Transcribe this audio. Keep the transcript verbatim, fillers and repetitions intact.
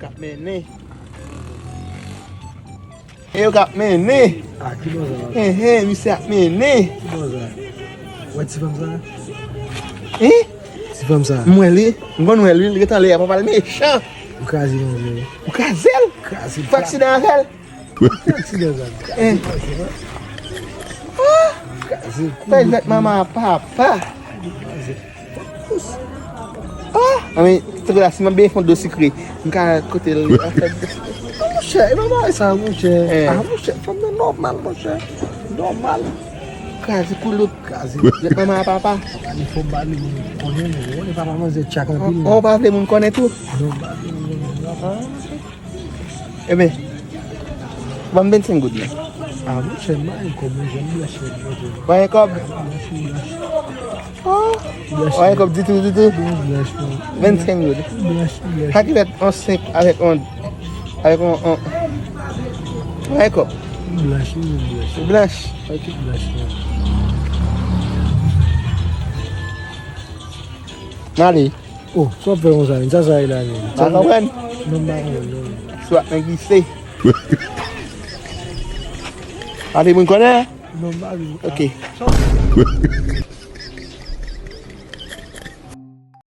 Ap mennen. E yo k ap mennen. Ah, ki bò sa? Hen, hen, misye ap mennen. Ki bò sa? Wè ti fanm sa? Hein? Ti fanm sa? M wè li. M konn wè li. Li gentan lè a, papa l mechan. Ou kraze l, anvle. Ou kraze l? Kraze l. Fè aksidan avè l. Fè aksidan sa. Hein? Kraze l. Fè jwèt manman a papa. Kraze l. Ah, men, tankou la, si m ap benyen fon dlo sikre, m ka kote l. Ah, monchè, e pa bagay sa, monchè. Eh. Ah, monchè, fanm nan nòmal, monchè. Nòmal. Kraze koulout. Kraze. Jwèt manman a papa. Papa li fò ba li moun konnen, men ou konnen papa manzè tchak anpil. Oh, ou pa vle moun konnen tou? Non, ba li moun konnen. Ah. Ebyen, ban m vennsenk goud la. Ah, monchè, m pa gen kòb, monchè, m blanch nèt, monchè. Ou pa gen kòb? M blanch, m blanch. Oh, ou pa gen kòb ditou, ditou? M blanch, non. Vennsenk goud. M blanch, m blanch. Sa ki fè yon senk avèk yon, avèk yon, yon, ou pa gen kòb? M blanch, wi, m blanch. Ou blanch? Ok. M blanch, non. M ale. Oh, sa w ap fè konsa menm? Sa sa ye la menm? Pa konprann. Non, m pa konprann, non. Sou ap nan glise. Pa de moun konnen? Non, m pa vle. Ok. Ah, sa w